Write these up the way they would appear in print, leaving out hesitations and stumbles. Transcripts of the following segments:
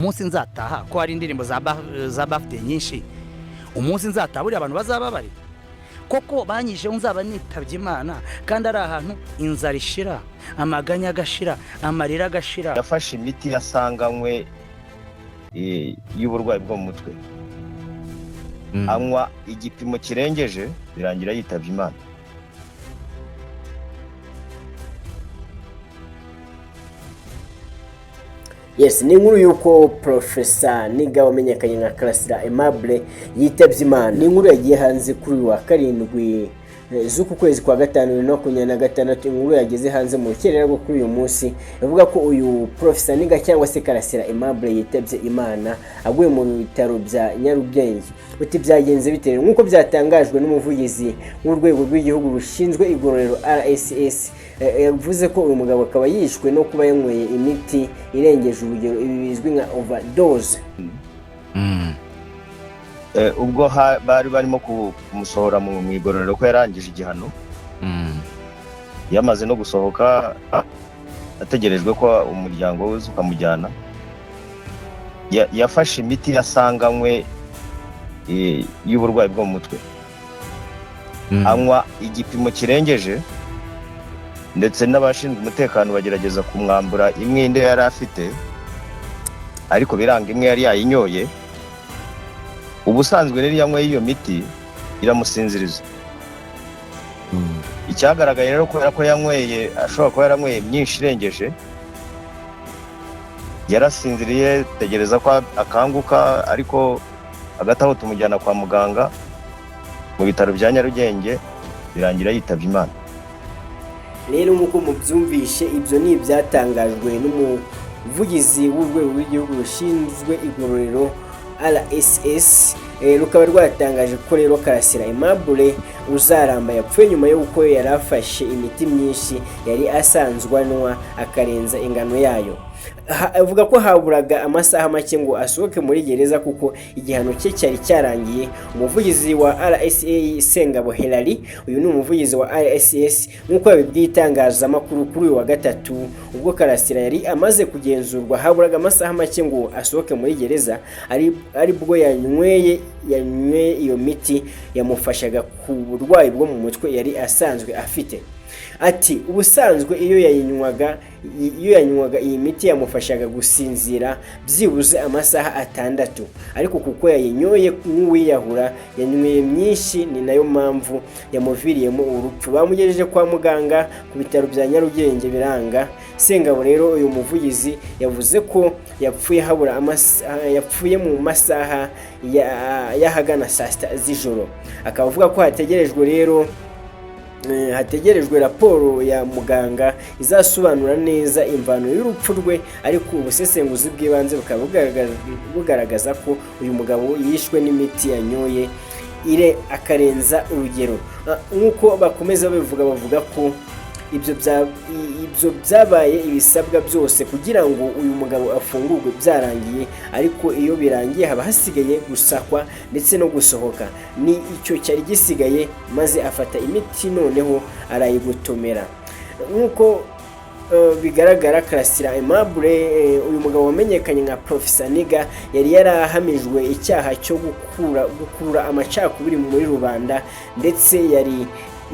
Umunsi nzataha, ko hari indirimbo za birthday nyinshi, umunsi nzataha buriya abantu bazaba bari koko banyisheho, nzaba nitabye Imana, kandi ari ahantu inzara ishira, amaganya agashira, amarira agashira. Yafashe imiti yasanganywe y'uburwayi bwo mu mutwe, anywa igipimo kirengeje, birangira yitabye Imana. Yes, ni inkuru y'uko Profesa Niga wamenyekanye nka Karasira Aimable yitabye Imana. Ni inkuru yagiye hanze kuri uyu wa 7 z'uku kwezi kwa 5 2026. Inkuru yageze hanze mu rukerera rwo kuri uyu munsi, ivuga ko uyu Profesa Niga cyangwa se Karasira Aimable yitabye Imana aguye mu bitaro bya Nyarugenge. Uti byagenze bite? Nk'uko byatangajwe n'umuvugizi w'urwego rw'igihugu rushinzwe igororero RSS, yavuze ko uyu mugabo akaba yishwe no kuba yanyweye imiti irengeje urugero, ibi bizwi nka overdose. Ubwo bari barimo kumusohora mu igororero ko yarangije igihano, yamaze no gusohoka, ategerejwe ko umuryango we uza ukamujyana, yafashe imiti yasanganywe y'uburwayi bwo mu mutwe, anywa igipimo kirengeje, ndetse n'abashinzwe umutekano bagerageza kumwambura imwe indi yari afite, ariko biranga, imwe yari yayinyoye. Ubusanzwe rero iyo anyweye iyo miti iramusinziriza. Icyagaragaye rero, kubera ko yanyweye, ashobora kuba yaranyweye myinshi irengeje, yarasinziriye, tegereza ko akanguka, ariko hagati aho tumujyana kwa muganga mu bitaro bya Nyarugenge, birangira yitabye Imana. Rero nk'uko mubyumvishe, ibyo ni ibyatangajwe n'umuvugizi w'urwego rw'igihugu rushinzwe igororero RSS. Rukaba rwatangaje ko rero Karasira Aimable Uzaramba yapfuye nyuma y'uko yari afashe imiti myinshi yari asanzwe anywa, akarenza ingano yayo. Avuga ko haburaga amasaha make ngo asohoke muri gereza kuko igihano cye cyari cyarangiye. Umuvugizi wa RSA, Sengabo Hilary, uyu ni umuvugizi wa RSS, nk'uko yabibwiye itangazamakuru kuri uyu wa gatatu, ubwo Karasira yari amaze kugenzurwa, haburaga amasaha make ngo asohoke muri gereza, ari bwo yanyweye iyo miti yamufashaga ku burwayi bwo mu mutwe yari asanzwe afite. Ati ubusanzwe iyo yanywaga iyi miti yamufashaga gusinzira byibuze amasaha 6, ariko kuko yayinyoye nk'uwiyahura, yanyweye myinshi, ni nayo mpamvu yamuviriyemo urupfu. Bamugejeje kwa muganga ku bitaro bya Nyarugenge biranga. Sengabo rero, uyu muvugizi, yavuze ko yapfuye habura amasaha, yapfuye mu masaha y'ahagana saa 6 z'ijoro, akaba avuga ko hategerejwe raporo ya muganga izasobanura neza imvano y'urupfu rwe, ariko ubusesenguzi bw'ibanze bukaba bugaragaza ko uyu mugabo yishwe n'imiti yanyoye ire akarenza urugero. Nk'uko bakomeza babivuga, bavuga ko ibyo byabaye ibisabwa byose kugira ngo uyu mugabo afungurwe byarangiye, ariko iyo birangiye haba hasigaye gusakwa ndetse no gusohoka. Ni icyo cyari gisigaye, maze afata imiti noneho arayigotomera. Nk'uko bigaragara, Karasira Aimable, uyu mugabo wamenyekanye nka Professor Niga, yari yarahamijwe icyaha cyo gukurura amacakubiri muri rubanda, ndetse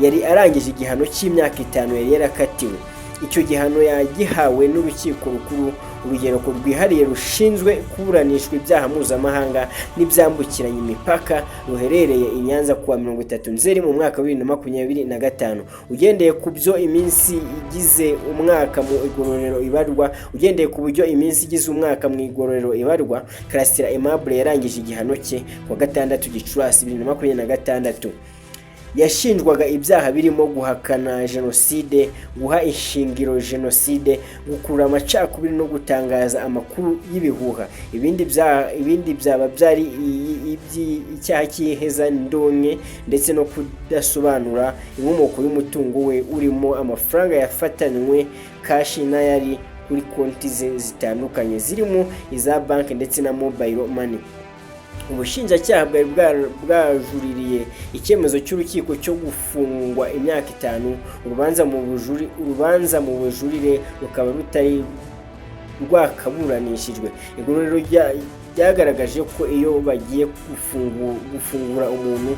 yari arangije igihano cy'imyaka 5 yari yarakatiwe. Icyo gihano yagihawe n'urukiko rukuru, urugereko rwihariye rushinzwe kuburanishwa ibyaha mpuzamahanga n'ibyambukiranya imipaka, ruherereye i Nyanza, kuwa 30 Nzeri mu mwaka wa 2025. Ugendeye ku byo iminsi igize umwaka mu igororero ibarwa, ugendeye ku buryo iminsi igize umwaka mu igororero ibarwa, Karasira Aimable yarangije igihano cye kuwa 6 Gicurasi 2026. Yashinjwaga ibyaha birimo guhakana jenoside, guha ishingiro jenoside, gukurura amacakubiri no gutangaza amakuru y'ibihuha. Ibindi byaba byari icyaha cy'ihezandonke ndetse no kudasobanura inkomoko y'umutungo we, urimo amafaranga yafatanywe cash n'ayari kuri konti ze zitandukanye, zirimo iza banki ndetse na mobile money. Ubushinjacyaha bwari bwajuririye icyemezo cy'urukiko cyo gufungwa imyaka 5, urubanza mu bujurire rukaba rutari rwakaburanishijwe. Igororero ryagaragaje ko iyo bagiye gufungura umuntu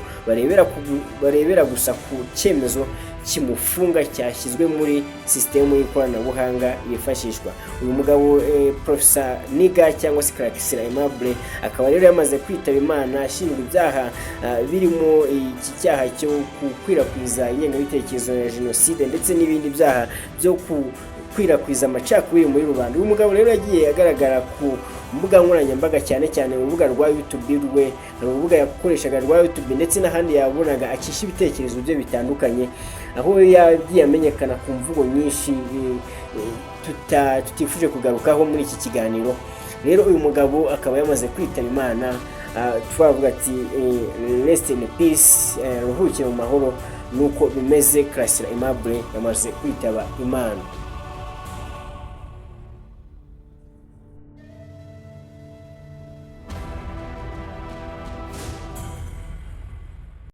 barebera gusa ku cyemezo kimufunga cyashyizwe muri sisitemu y'ikoranabuhanga yifashishwa. Uyu mugabo Professor Niga cyangwa se Karasira Aimable akaba rero yamaze kwitaba Imana, ashinjwa ibyaha birimo iki cyaha cyo gukwirakwiza ingengabitekerezo ya jenoside ndetse n'ibindi byaha byo gukwirakwiza amacakubiri muri rubanda. Uyu mugabo rero yagiye agaragara ku mbuga nkoranyambaga, cyane cyane urubuga rwa YouTube rwe, ni urubuga yakoreshaga rwa YouTube ndetse n'ahandi yabonaga acisha ibitekerezo bye bitandukanye, aho yagiye amenyekana ku mvugo nyinshi tutifuje kugarukaho muri iki kiganiro. Rero uyu mugabo akaba yamaze kwitaba Imana. Twavuga ati "Rest in peace", ruhukire mu mahoro. Nuko bimeze, Karasira Aimable yamaze kwitaba Imana.